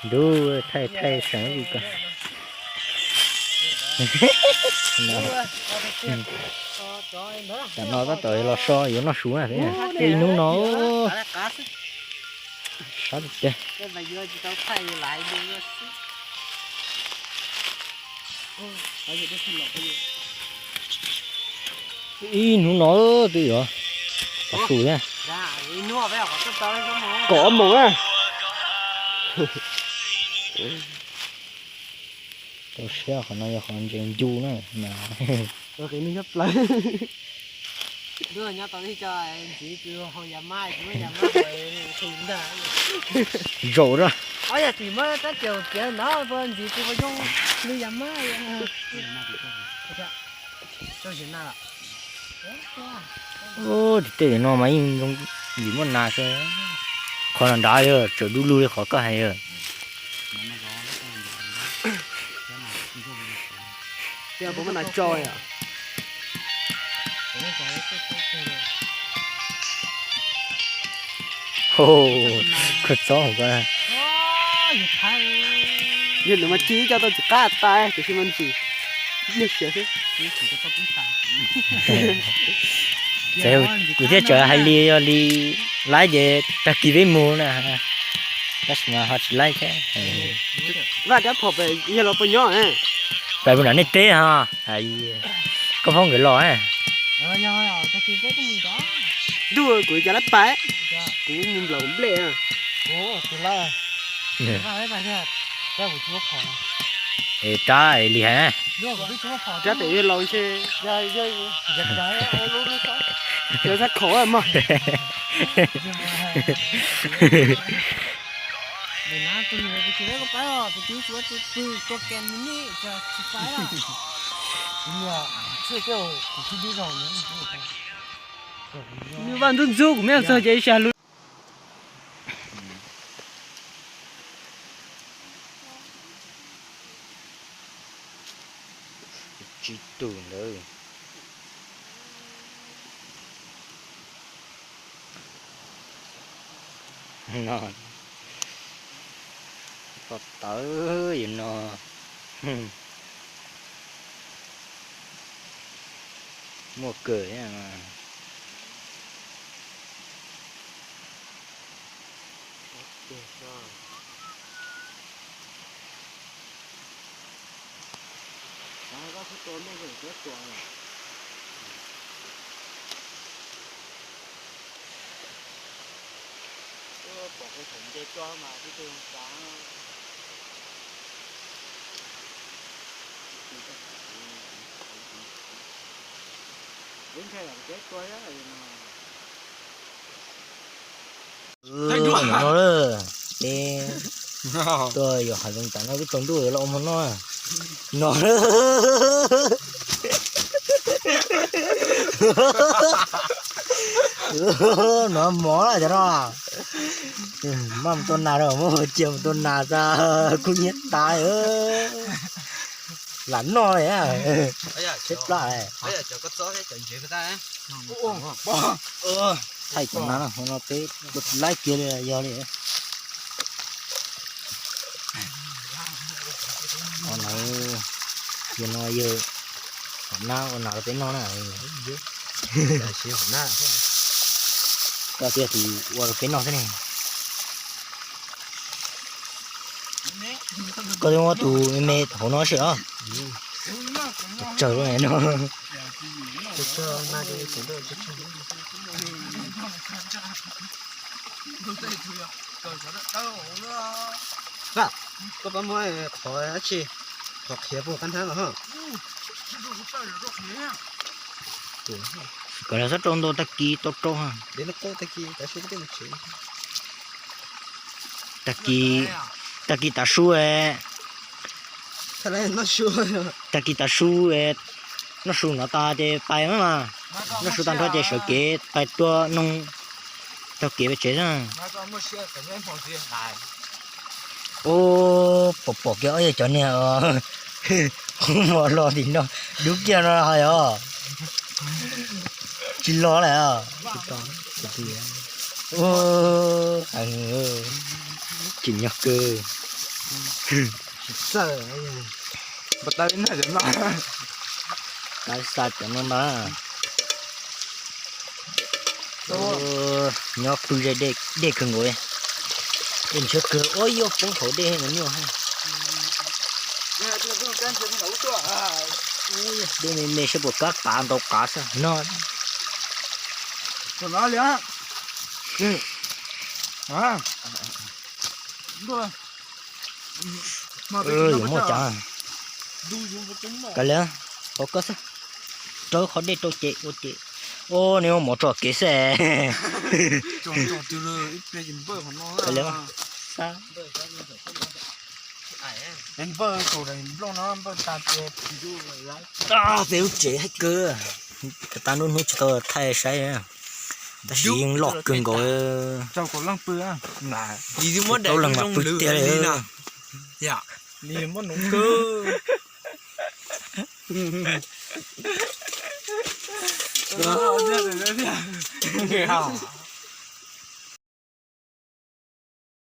Ntuj, thaij thaij seem li ko. Tam no tab tom los so yuav noj su na, tej hnub no sab tiag. Ib hnub no twb yuav tau su thiab. Kaum ob moos na. Tau siab qhov no yog qhov ntses ncu na. Zaum rau. Ub, tej no mas yeej zoo li muaj nas xwb. Qhov nrad yog tseem du lug li qhov koj hais. Koj txob hauv ko. Yog nws mas ci ib co tau tsis qab tas tiam sis mas ntsis yog siav xwb. Txawm kuv thiaj txawm hais li yog li laib ces tag kis peb mus na, tab sis mas ho tsis laib thiab. Vaj rab phom pem yog los puas nyob? Pem mus nram nej teb ho. Koj phob nkawd los. Ntuj, kuv cas lab pais, kuv mus nplaum nplej. Rab li hais, rab pem yog laus ntshe. Yog sab khov mog. Nws vaj ntxub ntxub kuv me txog ces sab lub. Tsib tug ntawd. No, ko tawv yus no. Muaj kawg thiab. Pom qhov thaum nce toj mas tib tug xav. Ib ntshai lam kev tua no. No, peb tuaj yos hav zoov tas no twb tsaus ntuj los ua hmo noj no. No mov cov no. Maj mus tua nas rau, muab cia mus tua nas tas kuj nyiab tas. Lam noj li. Tsheb plab. Thaij cov nas no, hmo no peb tua tsis laib kiag li yog li. Ua no, yog no yog hom nab ua nas rau peb noj na. Koj thiaj tus ua rau peb noj xwb ne. Koj twb muab tus me me hauv no sim os. Tsawg no. Koj pab muab qhov dab tsi, qhov qhiav puag qab nthab los. Kom nws txhob rau ntau, tag kis tau rau. Tag kis, tag kis tav su, tag kis tav su, noj su no tas ces pais mas, noj su tag nrho ces sawv kev pais tua noog taug kev pais tsev xwb. Ub, pom pom kiag ob yog cov niag qhov muag los tim no dub kiag no hais os. Tsis los lawm. Ua, tsim nyog kawg. Tav xa cov no mas. Nyob pw ze dej kawg nkaus. Dej ntshiab kawg, ua yuav poob hauv dej no nyuaj. Dej me me saib puas kab qav ntau qav xwb no. Yuav muaj cov kav liam, qhov koj xwb, raws qhov dej rau ces ua ces, ua nws ua mov tso kev xwb. Kav liam, xab. Ces lub tsev haib kawg, tas hnub hnub tsis tau thaij saib, tab sis yeej loj kawg nkaus. Plaub leeg mas pw tiag li.